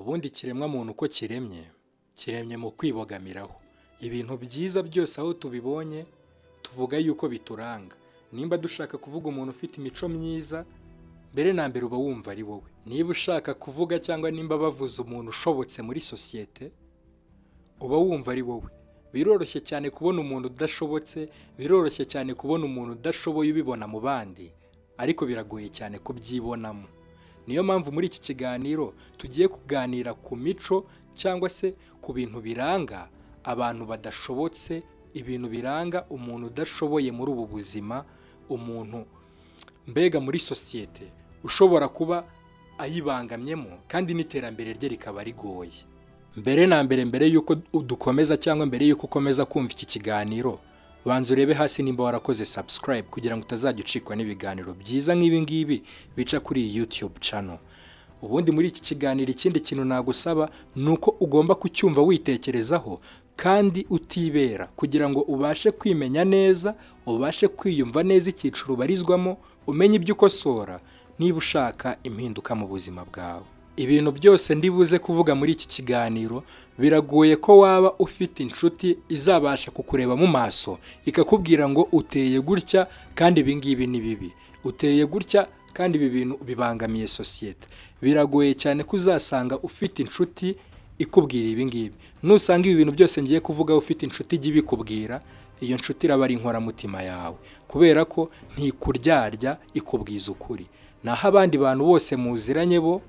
Ubundi ikiremwamuntu uko kiremye, kiremye mu kwibogamiraho. Ibintu byiza byose aho tubibonye tuvuga yuko bituranga. Nimba dushaka kuvuga umuntu ufite imico myiza, mbere na mbere uba wumva ari wowe. Niba ushaka kuvuga cyangwa nimba bavuze umuntu ushobotse muri sosiyete, uba wumva ari wowe. Biroroshye cyane kubona umuntu udashobotse, biroroshye cyane kubona umuntu udashoboye ubibona mu bandi, ariko biragoye cyane kubyibonamo. Niyo mpamvu muri iki kiganiro tugiye kuganira ku mico cyangwa se ku bintu biranga abantu badashobotse, ibintu biranga umuntu udashoboye muri ubu buzima, umuntu mbega muri sosiyete ushobora kuba ayibangamyemo kandi n'iterambere rye rikaba rigoye. Mbere na mbere, mbere y'uko dukomeza cyangwa mbere y'uko ukomeza kumva iki kiganiro, banza urebe hasi nimba warakoze subscribe kugira ngo utazajya ucikwa n'ibiganiro byiza nk'ibi ngibi bica kuri iyi YouTube channel. Ubundi muri iki kiganiro ikindi kintu nagusaba ni uko ugomba kucyumva witekerezaho kandi utibera, kugira ngo ubashe kwimenya neza, ubashe kwiyumva neza icyiciro ubarizwamo, umenye ibyo ukosora niba ushaka impinduka mu buzima bwawe. Ibintu byose ndibuze kuvuga muri iki kiganiro, biragoye ko waba ufite inshuti izabasha kukureba mu maso ikakubwira ngo uteye gutya kandi ibi ngibi ni bibi, uteye gutya kandi ibi bintu bibangamiye sosiyete. Biragoye cyane ko uzasanga ufite inshuti ikubwira ibi ngibi. Nusanga ibi bintu byose ngiye kuvuga ufite inshuti ijya ibikubwira, iyo nshuti iraba ari inkoramutima yawe, kubera ko ntikuryarya, ikubwiza ukuri. Naho abandi bantu bose muziranye bo,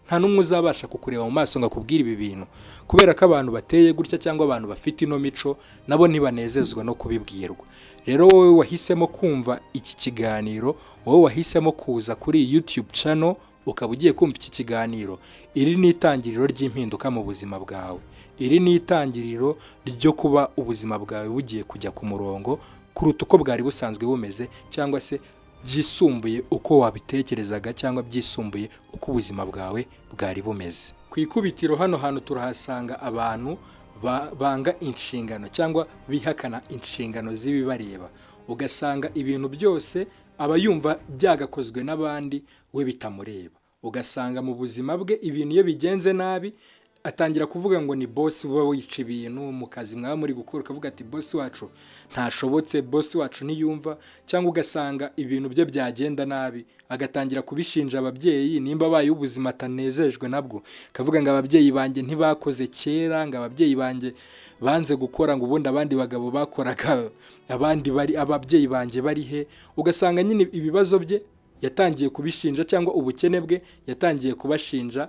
nta n'umwe uzabasha kukureba mu maso ngo akubwire ibi bintu, kubera ko abantu bateye gutya cyangwa abantu bafite ino mico nabo ntibanezezwa no kubibwirwa. Rero wowe wahisemo kumva iki kiganiro, wowe wahisemo kuza kuri iyi YouTube channel ukaba ugiye kumva iki kiganiro, iri ni itangiriro ry'impinduka mu buzima bwawe. Iri ni itangiriro ryo kuba ubuzima bwawe bugiye kujya ku murongo kuruta uko bwari busanzwe bumeze, cyangwa se byisumbuye uko wabitekerezaga, cyangwa byisumbuye uko ubuzima bwawe bwari bumeze. Ku ikubitiro hano hantu turahasanga abantu banga inshingano cyangwa bihakana inshingano z'ibibareba. Ugasanga ibintu byose aba yumva byagakozwe n'abandi, we bitamureba. Ugasanga mu buzima bwe ibintu iyo bigenze nabi atangira kuvuga ngo ni boss uba wica ibintu mu kazi mwaba muri gukora, ukavuga ati boss wacu ntashobotse, boss wacu ntiyumva. Cyangwa ugasanga ibintu bye byagenda nabi agatangira kubishinja ababyeyi, nimba abaye ubuzima atanezejwe nabwo akavuga ngo ababyeyi banjye ntibakoze kera, ngo ababyeyi banjye banze gukora, ngo ubundi abandi bagabo bakoraga, abandi bari ababyeyi banjye bari he? Ugasanga nyine ibibazo bye yatangiye kubishinja, cyangwa ubukene bwe yatangiye kubashinja,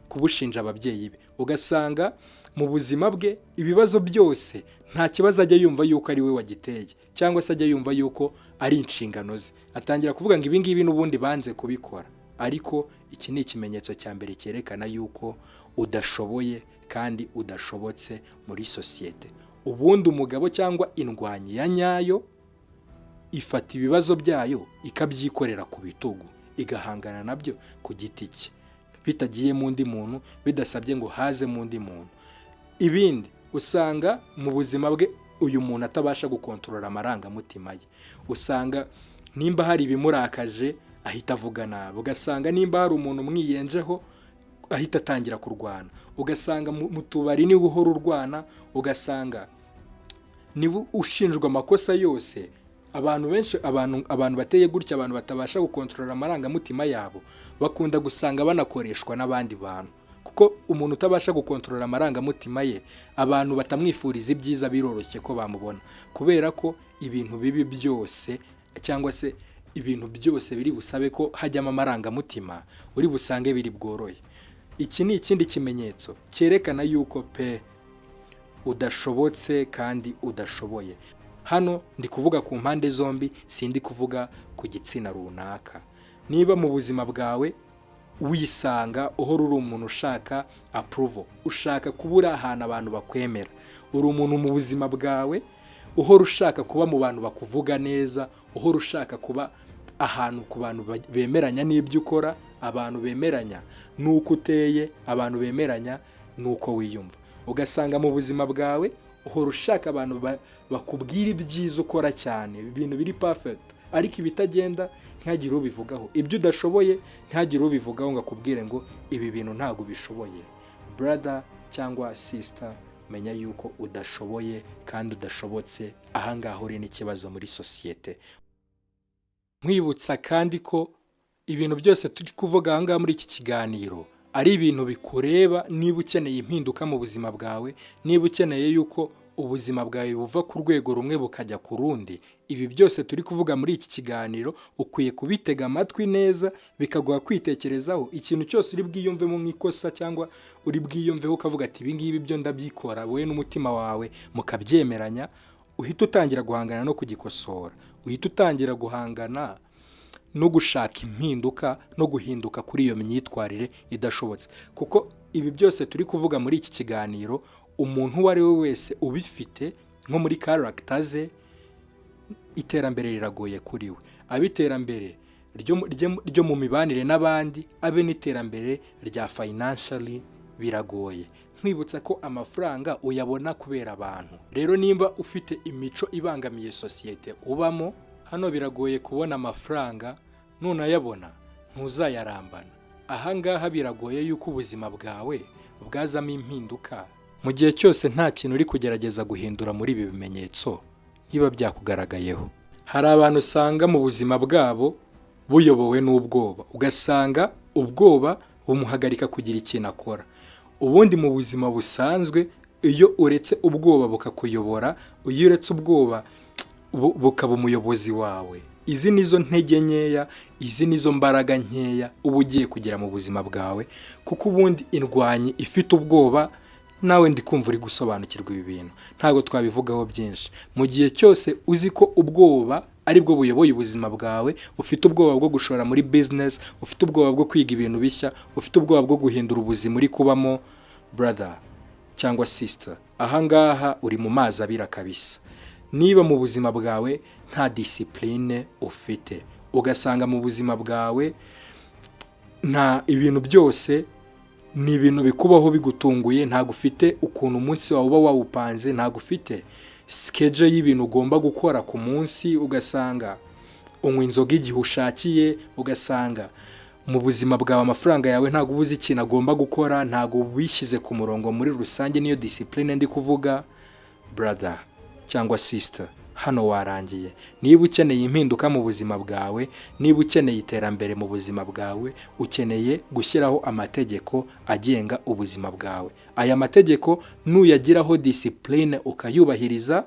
kubushinja ababyeyi be. Ugasanga mu buzima bwe ibibazo byose nta kibazo ajya yumva yuko ari we wagiteye, cyangwa se ajya yumva yuko ari inshingano ze. Atangira kuvuga ngo ibi ngibi n'ubundi banze kubikora. Ariko iki ni ikimenyetso cya mbere cyerekana yuko udashoboye kandi udashobotse muri sosiyete. Ubundi umugabo cyangwa indwanyi ya nyayo ifata ibibazo byayo ikabyikorera ku bitugu, igahangana nabyo ku giti cye, bitagiye mu undi muntu, bidasabye ngo haze mu undi muntu. Ibindi, usanga mu buzima bwe uyu muntu atabasha gukontorora amarangamutima ye. Usanga nimba hari ibimurakaje ahita avuga nabi, ugasanga nimba hari umuntu umwiyenjeho ahita atangira kurwana, ugasanga mu tubari niwe uhora urwana, ugasanga niwe ushinjwa amakosa yose. Abantu benshi, abantu bateye gutya, abantu batabasha gukontorora amarangamutima yabo, bakunda gusanga banakoreshwa n'abandi bantu, kuko umuntu utabasha gukontorora amarangamutima ye, abantu batamwifuriza ibyiza biroroshye ko bamubona, kubera ko ibintu bibi byose cyangwa se ibintu byose biri busabe ko hajyamo amarangamutima uri busange biri bworohe. Iki ni ikindi kimenyetso cyerekana yuko pe udashobotse kandi udashoboye. Hano ndi kuvuga ku mpande zombi, sindi kuvuga ku gitsina runaka. Niba mu buzima bwawe wisanga uhora uri umuntu ushaka approval, ushaka kuba uri ahantu abantu bakwemera, uri umuntu mu buzima bwawe uhora ushaka kuba mu bantu bakuvuga neza, uhora ushaka kuba ahantu ku bantu bemeranya n'ibyo ukora, abantu bemeranya n'uko uteye, abantu bemeranya n'uko wiyumva, ugasanga mu buzima bwawe uhora ushaka abantu bakubwira ibyiza ukora cyane, ibintu biri perfect, ariko ibitagenda ntihagire ubivugaho, ibyo udashoboye ntihagire ubivugaho ngo akubwire ngo ibi bintu ntabwo ubishoboye. Brother cyangwa sister, menya yuko udashoboye kandi udashobotse. Ahangaha uri n'ikibazo muri sosiyete. Nkwibutsa kandi ko ibintu byose turi kuvuga ahangaha muri iki kiganiro ari ibintu bikureba. Niba ukeneye impinduka mu buzima bwawe, niba ukeneye yuko ubuzima bwawe buva ku rwego rumwe bukajya ku rundi, ibi byose turi kuvuga muri iki kiganiro ukwiye kubitega amatwi neza, bikaguha kwitekerezaho. Ikintu cyose uri bwiyumvemo nk'ikosa cyangwa uri bwiyumveho ukavuga ati: "Ibi ngibi byo ndabyikora," wowe n'umutima wawe mukabyemeranya, uhita utangira guhangana no kugikosora, uhita utangira guhangana no gushaka impinduka no guhinduka kuri iyo myitwarire idashobotse. Kuko ibi byose turi kuvuga muri iki kiganiro, umuntu uwo ari we wese ubifite nko muri character ze, iterambere riragoye kuri we, abe iterambere ryo mu mibanire n'abandi, abe n'iterambere rya financially, biragoye. Nkwibutsa ko amafaranga uyabona kubera abantu. Rero nimba ufite imico ibangamiye sosiyete ubamo, hano biragoye kubona amafaranga. Nunayabona ntuzayarambana. Ahangaha biragoye yuko ubuzima bwawe bwazamo impinduka mu gihe cyose nta kintu uri kugerageza guhindura muri ibi bimenyetso niba byakugaragayeho. Hari abantu usanga mu buzima bwabo buyobowe n'ubwoba, ugasanga ubwoba bumuhagarika kugira ikintu akora. Ubundi mu buzima busanzwe, iyo uretse ubwoba bukakuyobora, iyo uretse ubwoba bukaba umuyobozi wawe, izi nizo ntege nkeya, izi nizo mbaraga nkeya uba ugiye kugira mu buzima bwawe. Kuko ubundi indwanyi ifite ubwoba, nawe ndi kumva uri gusobanukirwa ibi bintu, ntabwo twabivugaho byinshi. Mu gihe cyose uzi ko ubwoba aribwo buyoboye ubuzima bwawe, ufite ubwoba bwo gushora muri business, ufite ubwoba bwo kwiga ibintu bishya, ufite ubwoba bwo guhindura ubuzima uri kubamo, brother cyangwa sister, ahangaha uri mu mazi abira kabisa. Niba mu buzima bwawe nta discipline ufite, ugasanga mu buzima bwawe nta ibintu byose ni ibintu bikubaho bigutunguye, ntabwo ufite ukuntu umunsi wawe uba wawupanze, ntabwo ufite schedule y'ibintu ugomba gukora ku munsi, ugasanga unywa inzoga igihe ushakiye, ugasanga mu buzima bwawe amafaranga yawe ntabwo uba uzi ikintu agomba gukora, ntabwo wishyize ku murongo muri rusange, niyo discipline ndi kuvuga, brother cyangwa sister, hano warangiye. Niba ukeneye impinduka mu buzima bwawe, niba ukeneye iterambere mu buzima bwawe, ukeneye gushyiraho amategeko agenga ubuzima bwawe. Aya mategeko nuyagiraho discipline ukayubahiriza,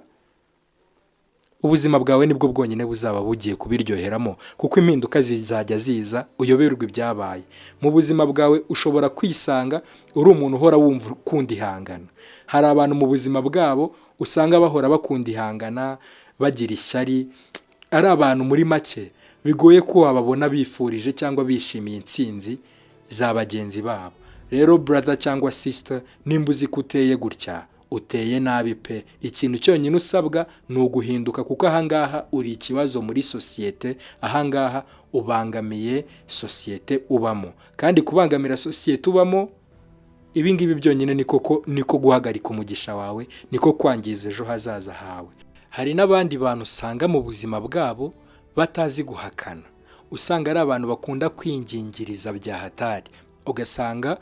ubuzima bwawe nibwo bwonyine buzaba bugiye kubiryoheramo, kuko impinduka zizajya ziza uyoberwa ibyabaye mu buzima bwawe. Ushobora kwisanga uri umuntu uhora wumva ukunda ihangana. Hari abantu mu buzima bwabo usanga bahora bakunda ihangana, bagira ishyari, ari abantu muri make bigoye ko wababona bifurije cyangwa bishimiye intsinzi za bagenzi babo. Rero brother cyangwa sister, nimba uzi ko uteye gutya, uteye nabi pe. Ikintu cyonyine usabwa ni uguhinduka, kuko ahangaha uri ikibazo muri sosiyete, ahangaha ubangamiye sosiyete ubamo. Kandi kubangamira sosiyete ubamo, ibi ngibi byonyine ni koko niko guhagarika umugisha wawe, niko kwangiza ejo hazaza hawe. Hari n'abandi bantu usanga mu buzima bwabo batazi guhakana, usanga ari abantu bakunda kwingingiriza bya hatari, ugasanga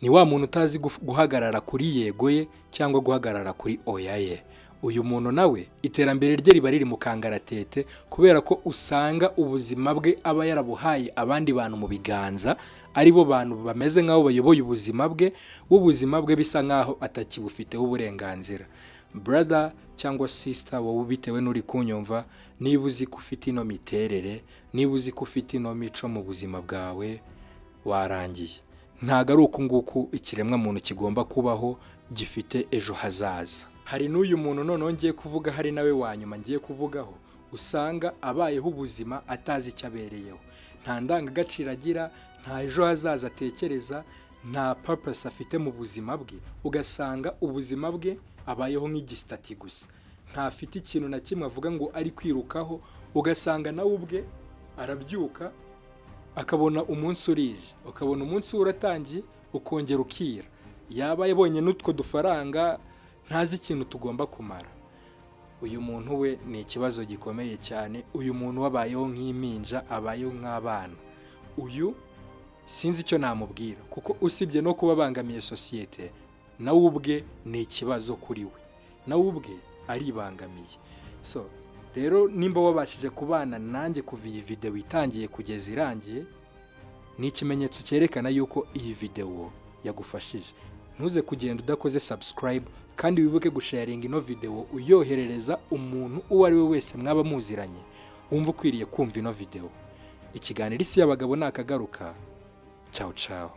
ni wa muntu utazi guhagarara kuri yego ye cyangwa guhagarara kuri oya ye. Uyu muntu nawe iterambere rye riba riri mu kangaratete, kubera ko usanga ubuzima bwe aba yarabuhaye abandi bantu mu biganza, ari bo bantu bameze nk'aho bayoboye ubuzima bwe, w'ubuzima bwe bisa nk'aho atakibufiteho uburenganzira. Brother cyangwa sister, wowe bitewe n'uri kunyumva, niba uzi ko ufite ino miterere, niba uzi ko ufite ino mico mu buzima bwawe, warangiye. Ntabwo ari uku nguku ikiremwamuntu kigomba kubaho gifite ejo hazaza. Hari n'uyu muntu noneho ngiye kuvuga, hari nawe wa nyuma ngiye kuvugaho, usanga abayeho ubuzima atazi icyo abereyeho, nta ndangagaciro agira, nta ejo hazaza atekereza, nta purpose afite mu buzima bwe. Ugasanga ubuzima bwe abayeho nk'igisitati gusa, ntafite ikintu na kimwe avuga ngo ari kwirukaho. Ugasanga nawe ubwe arabyuka akabona umunsi urije, ukabona umunsi uratangiye ukongera ukira, yaba yabonye n'utwo dufaranga ntazi ikintu tugomba kumara. Uyu muntu we ni ikibazo gikomeye cyane. Uyu muntu wabayeho nk'impinja, abayeho nk'abana. Uyu sinzi icyo namubwira, kuko usibye no kuba abangamiye sosiyete. Nawe ubwe ni ikibazo kuri we, nawe ubwe aribangamiye. So rero, nimba wabashije kubana nanjye kuva iyi videwo itangiye kugeza irangiye, ni ikimenyetso cyerekana yuko iyi videwo yagufashije. Ntuze kugenda udakoze subscribe, kandi wibuke gusharinga ino videwo uyoherereza umuntu uwo ari we wese mwaba muziranye wumva ukwiriye kumva ino videwo. Ikiganiro Isi y'Abagabo nakagaruka. Ciao ciao.